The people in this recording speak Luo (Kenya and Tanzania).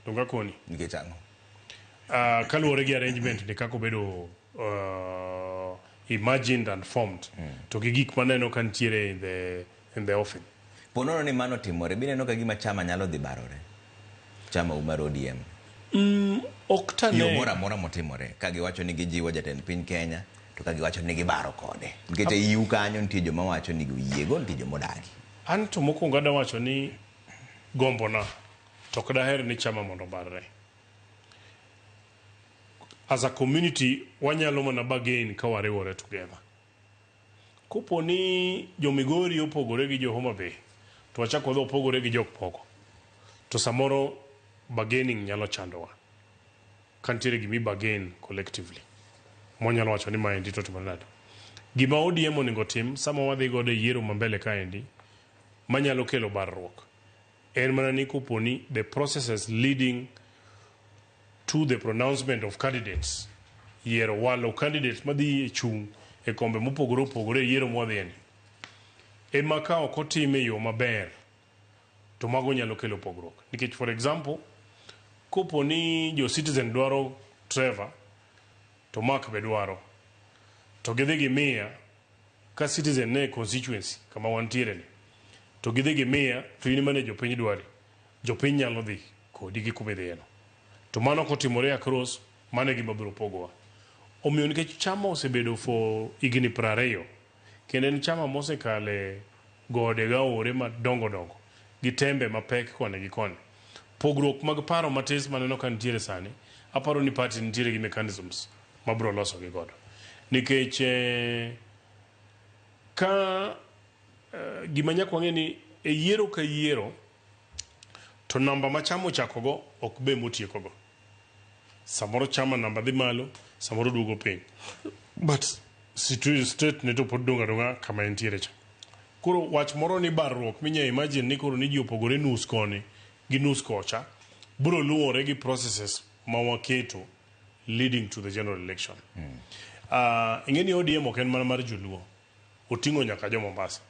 Donge akoni? Nikech ang'o? Kaluwore gi arrangement ni kaka obedo imagined and formed to gi gik maneno ka nitiere in the offing. Po nono ni mano otimore, bineno ka gima chama nyalo dhi barore. Chama u mar ODM. Ok tane. Yo moro amora motimore, ka giwacho ni gijiwo jatend piny Kenya, to ka giwacho ni gibaro kode. Nikech e iu kanyo nitie joma wacho ni giyiego, nitie joma odagi. An to mokwongo adwa wacho ni gombona to ok daher ni chama mondo obarre. As a community wanyalo mana bargain ka wariwore together. Kopo ni jo Migori opogore gi jo Homa Bay, to wachak wadhi wapogore gi jok moko, to samoro bargaining nyalo chandowa. Ka nitiere gima i bargain collectively, mwanyalo wacho ni maendi to otimore nade. Gima ODM onego otim sama wadhi godo e yiero ma mbele kaendi, manyalo kelo barruok, en mana ni kopo ni the processes leading to the pronouncement of candidates, yiero walo candidates madhi e chung' e kombe mopogore opogore e yiero mwadhiye ni, ema ka ok otim e yo maber, to mago nyalo kelo pogruok. Nikech for example, kopo ni jo Citizen dwaro Trevor, to Mark be dwaro, to gidhi gimiya ka Citizen ne constituency kama wantiere ni, to gidhi gimiya to in mane jopiny dwari, jopiny nyalo dhi kodi gi kuma idhiyeno. To mano kotimore across, mano e gima biro pogowa. Omiyo nikech chama osebedo for higni 20, kendo en chama mosekale gode gaore madongo dongo, gi tembe mapek koni gi koni. Pogruok mag paro matis maneno ka nitiere sani, aparo ni party nitiere gi mechanisms mabiro loso gi godo. Nikech ka gima nyaka wang'e ni e yiero ka yiero, to namba ma chama ochako go ok be motieko go. Samoro chama namba dhi malo, samoro duogo piny. But state ne to pod dong' adong'a kama entiere cha. Koro wach moro ni barruok minya imagine ni koro ni ji opogore nus koni gi nus kocha, biro luwore gi processes ma waketo leading to the general election. Ing'e ni ODM ok en mana mar joluo, oting'o nyaka jo Mombasa.